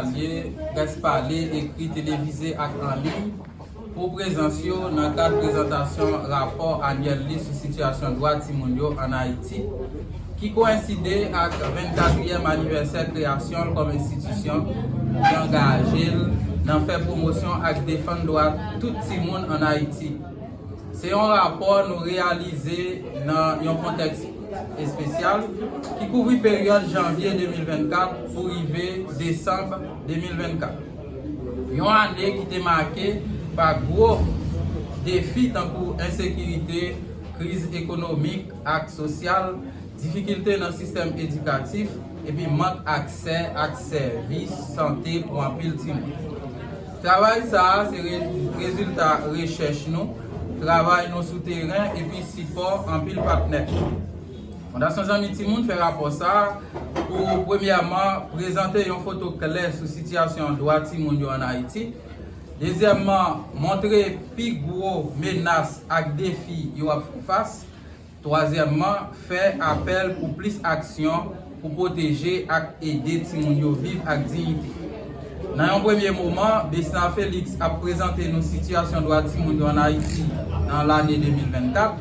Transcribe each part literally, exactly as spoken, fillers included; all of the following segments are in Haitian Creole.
Alye, près pale, ekri, televize ak an liy, pou prezans yo nan kad prezantasyon rapò anyèl li sou sitiyasyon dwa timoun yo ann Ayiti, ki koyenside ak vennkatriyèm anivèsè kreyasyon l kòm enstitisyon ki angaje l nan fè pwomosyon ak defann dwa tout timoun ann Ayiti. Se yon rapò nou reyalize nan yon kontèks espesyal ki kouvri peryòd janvye de mil vennkat pou rive desanm de mil vennkat. Yon ane ki te make pa gwo defi tankou ensekirite, kriz ekonomik ak sosyal, difikilte nan sistèm edikatif, epi mank aksè ak sèvis sante pou anpil timoun. Travay sa a se re-, rezilta rechèch nou, travay nou sou teren, epi sipò anpil patnè. Fondasyon Zanmi Timoun fè rapò sa a pou, premyèman, prezante yon foto klè sou sitiyasyon dwa timoun yo ann Ayiti. Dezyèmman, montre pi gwo menas ak defi yo ap fè fas. Twazyèmman, fè apèl pou plis aksyon pou pwoteje ak ede timoun yo viv ak diyite. Nan yon premye moman, Besnard Félix ap prezante nou sitiyasyon dwa timoun yo ann Ayiti nan lane de mil vennkat.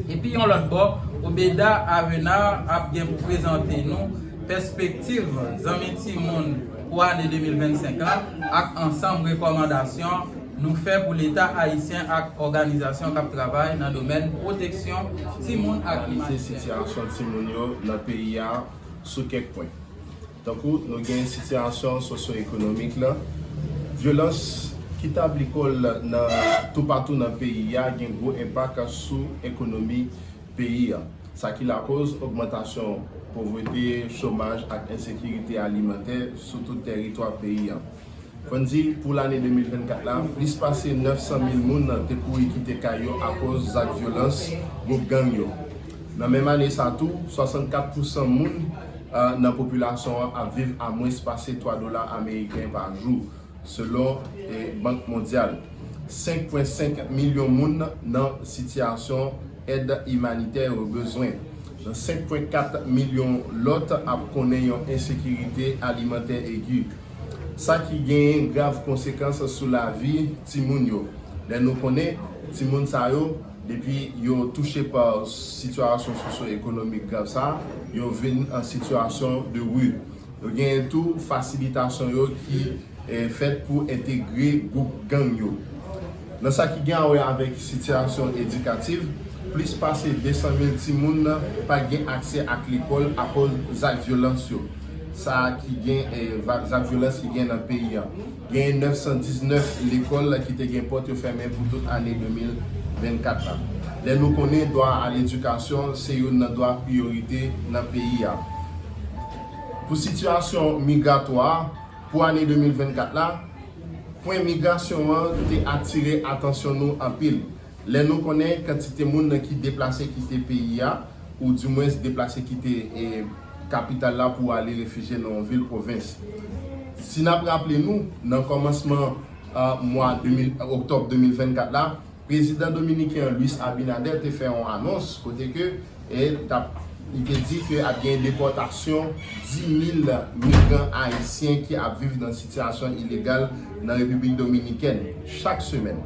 Epi yon lòt bò, Obeda Avenard ap gen pou prezante nou pèspektiv Zanmi Timoun pou ane de mil vennsenk lan ak ansanm rekòmandasyon nou fè pou Leta ayisyen ak òganizasyon k ap travay nan domèn pwoteksyon timoun ak limanite. Sitiyasyon timoun yo nan peyi a sou kèk pwen. Tankou nou gen sitiyasyon sosyo-ekonomik la, vyolans ki tab li kò l nan toupatou nan peyi a gen gwo enpak sou ekonomi peyi a, sa ki lakoz ogmantasyon povrete, chomaj ak ensekirite alimantè sou tout tèritwa peyi a. Fò n di, pou lane de mil vennkat la, plis pase nèf san mil moun te kouri kite kay yo akoz zak vyolans gwoup gang yo. Nan menm ane sa tou, swasannkat pousan moun, a, nan popilasyon an ap viv a mwens pase twa dola ameriken pa jou, selon, e, Bank Mondyal. Senk pwen senk milyon moun nan sitiyasyon èd imanitè yo bezwen. Nan senk pwen kat milyon lòt ap konnen yon ensekirite alimantè egi, sa ki genyen grav konsekans sou lavi timoun yo. Lè nou konnen timoun sa yo, depi yo touche pa sitiyasyon sosyo-ekonomik grav sa a, yo vin an sitiyasyon de ri. Yo genyen tou fasilitasyon yo ki, e, fèt pou entegre gwoup gang yo. Nan sa ki gen a wè avèk sitiyasyon edikatif, plis pase de san mil timoun pa gen aksè ak lekòl akoz zak vyolans yo. Sa ki gen, e, va-, zak vyolans ki gen nan peyi a. Gen nèf san diznèf lekòl ki te gen pòt yo fèmen pou tout ane de mil vennkat la. Lè nou konnen dwa a ledikasyon se youn nan dwa priyorite nan peyi a. Pou sitiyasyon migratwa, pou ane de mil vennkat la, pwen migrasyon an te atire atansyon nou anpil. Lè nou konnen kantite moun ki deplase kite peyi a, oudimwens deplase kite, e, kapital la pou ale refijye nan yon vil pwovens. Si n ap raple nou, nan kòmansman, a, mwa de mil, oktòb de mil vennkat la, prezidan dominiken an Luis Abinader te fè yon anons kote ke, e, t ap, li te di ke ap gen depòtasyon dis mil migran ayisyen ki ap viv nan sitiyasyon ilegal nan Repiblik Dominikèn chak semèn.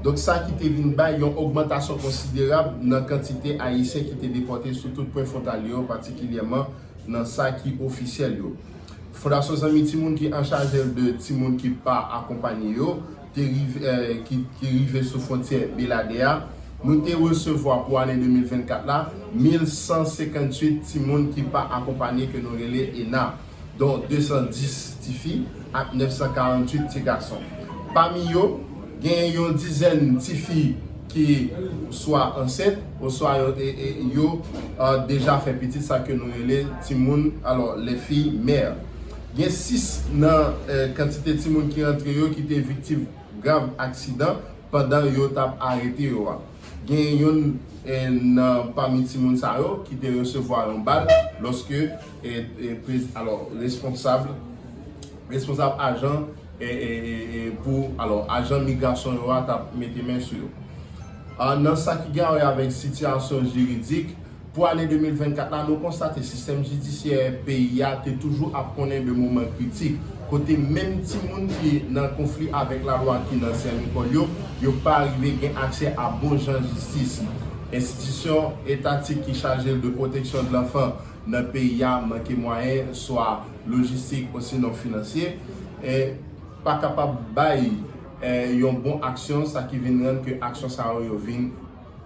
Donk, sa ki te vin bay yon ogmantasyon konsiderab nan kantite ayisyen ki te depòte sou tout pwen fwontalye yo, patikilyèman nan sa ki ofisyèl yo. Fondasyon Zanmi Timoun ki anchaje de timoun ki pa akonpaye yo, te rive, eh, ki, ki rive sou fwontyè Beladè a, nou te resevwa pou ane de mil vennkat la, mil san senkantuit timoun ki pa akonpaye ke nou rele ena, don de san dis tifi ak nèf san karantuit ti gason. Pami yo, gen yon dizèn tifi ki swa ansent, oswa yo, e, e, yo, a, deja fè pitit, sa ke nou rele timoun, alò, les filles mères. Gen sis nan, e, kantite timoun ki rantre yo ki te viktim grav aksidan pandan yo t ap arete yo a. Gen youn, e, nan pami timoun sa yo ki te resevwa yon bal lòske, e, e, prez-, alò, responsab, responsab ajan, e, e, e, e, pou, alò, ajan migrasyon yo a t ap mete men sou yo. A, nan sa ki gen a wè avèk sitiyasyon jiridik, pou ane de mil vennkat la, nou konstate sistèm jidisyè peyi a te toujou ap konnen de moman kritik. kote menm timoun ki nan konfli avèk lalwa ki nan sèl lekòl yo, yo pa rive gen aksè a bon jan jistis. Enstitisyon etatik ki chaje l de pwoteksyon de lanfan nan peyi a manke mwayen, swa lojistik osinon finansye, e pa kapab bay, e, yon bon aksyon, sa ki vin rann ke aksyon sa yo, yo vin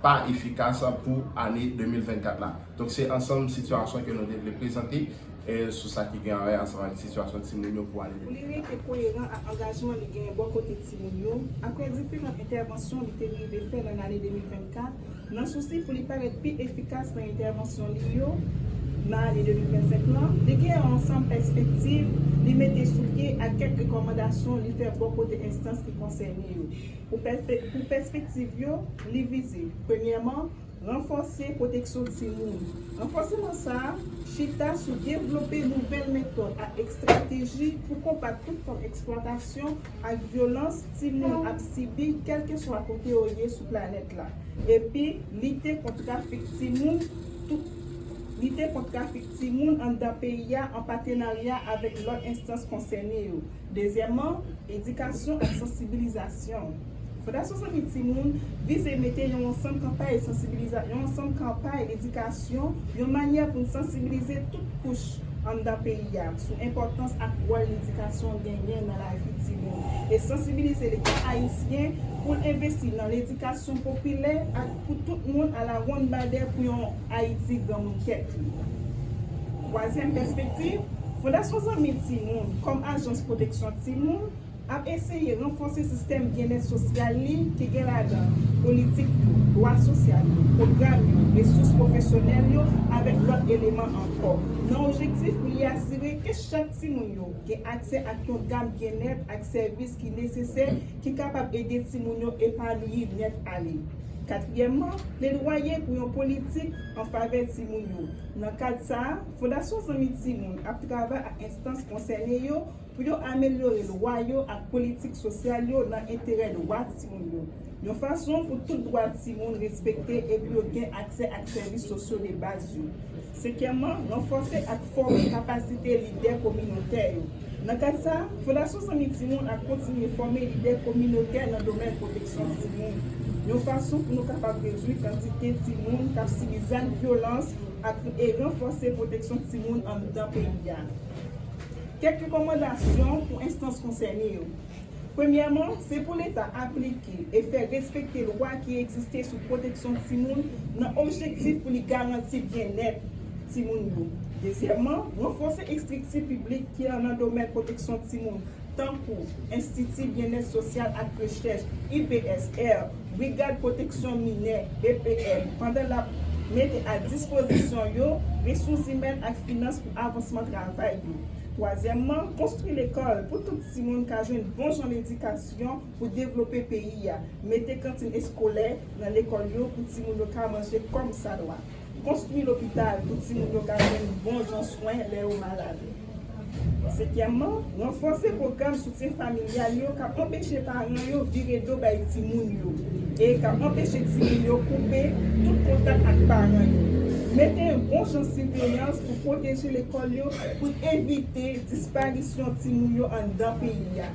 pa efikas pou ane de mil vennkat la. Donk, se ansanm sitiyasyon ke nou te vle prezante, e, sou sa ki gen a wè ansanm avèk sitiyasyon timoun yo pou ane de mil vennkat. Pou li rete koyeran ak angajman li genyen bò kote timoun yo, apre diferan entèvansyon li te rive fè nan ane de mil vennkat, nan sousi pou li parèt pi efikas nan entèvansyon li yo nan ane de mil vennsenk lan, li gen yon ansanm pèspektiv li mete sou pye ak kèk rekòmandasyon li fè bò kote enstans ki konsène yo. Pou pèspe-, pou pèspektiv yo, li vize, premyèman, ranfòse pwoteksyon timoun. Ranfòseman sa a chita sou devlope nouvèl metòd ak estrateji pou konbat tout fòm eksplwatasyon ak vyolans timoun ap sibi, kèlkeswa kote yo ye sou planèt la. Epi, lite kont trafik timoun, tout, lite kont trafik timoun anndan peyi a an patenarya avèk lòt enstans konsène yo. Dezyèmman, edikasyon ak sansibilizasyon. Fondasyon Zanmi Timoun vize mete yon ansanm kanpay sansibiliza-, yon ansanm kanpay edikasyon, yon manyè pou n sansibilize tout kouch anndan peyi a sou enpòtans ak wòl ledikasyon genyen nan lavi timoun, e sansibilize Leta ayisyen pou l envesti nan ledikasyon popilè ak pou tout moun alawonnbadè pou yon Ayiti granmoun tèt li. Twazyèm pèspektiv, Fondasyon Zanmi Timoun, kòm ajans pwoteksyon timoun, ap eseye ranfòse sistèm byennèt sosyal li ki gen ladan politik yo, dwa sosyal yo, pwogram yo, resous pwofesyonèl yo, avèk lòt eleman ankò, nan objektif pou li asire ke chak timoun yo gen aksè ak yon gam byennèt ak sèvis ki nesesè ki kapab ede timoun yo epanouyi nèt ale. Katriyèmman, pledwaye pou yon politik an favè timoun yo. Nan kad sa a, Fondasyon Zanmi Timoun ap travay ak enstans konsène yo pou yo amelyore lwa yo ak politik sosyal yo nan enterè dwa timoun yo, yon fason pou tout dwa timoun respekte epi yo gen aksè ak sèvis sosyo de baz yo. Senkyèmman, ranfòse ak fòme kapasite lidè kominotè yo. Nan kad sa a, Fondasyon Zanmi Timoun ap kontinye fòme lidè kominotè nan domèn pwoteksyon timoun, yon fason pou nou kapab redui kantite timoun k ap sibi zak vyolans ak, e ranfòse pwoteksyon timoun anndan peyi a. Kèk rekòmandasyon pou enstans konsène yo. Premyèman, se pou Leta aplike e fè respekte lwa ki egziste sou pwoteksyon timoun nan objektif pou li garanti byennèt timoun yo. Dezyèmman, ranfòse estrikti piblik ki an nan domèn pwoteksyon timoun, tankou Enstiti Byennèt Sosyal ak Rechèch, I B S R, Brigad Pwoteksyon Minè, B P M, pandan l ap mete a dispozisyon yo resous imèn ak finans pou avansman travay yo. Twazyèmman, konstwi lekòl pou tout timoun ka jwenn bon jan ledikasyon pou devlope peyi a, mete kantin eskolè nan lekòl yo pou timoun yo ka manje kòmsadwa, konstwi lopital pou timoun yo ka jwenn bon jan swen lè yo malad. Senkyèmman, ranfòse pwogram soutyen familyal yo k ap anpeche paran yo vire do bay timoun yo e k ap anpeche timoun yo koupe tout kontak ak paran yo. Mete yon bon jan siveyans pou pwoteje lekòl yo pou evite disparisyon timoun yo anndan peyi a.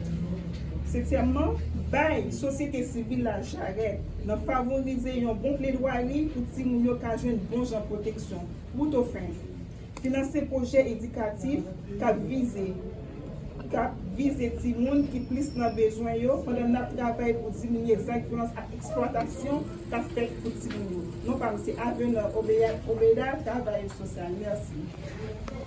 Setyèmman, bay sosyete sivil la jarèt nan favorize yon bon pledwari pou timoun yo ka jwenn bon jan pwoteksyon. Boutofen, finanse pwojè edikatif k ap vize, k ap vize timoun ki plis nan bezwen yo, pandan n ap travay pou diminye zak vyolans ak eksplwatasyon k ap fèt pou timoun yo. Non pa m, se Avenor Obeya-, Obeda, travayè sosyal. Mèsi.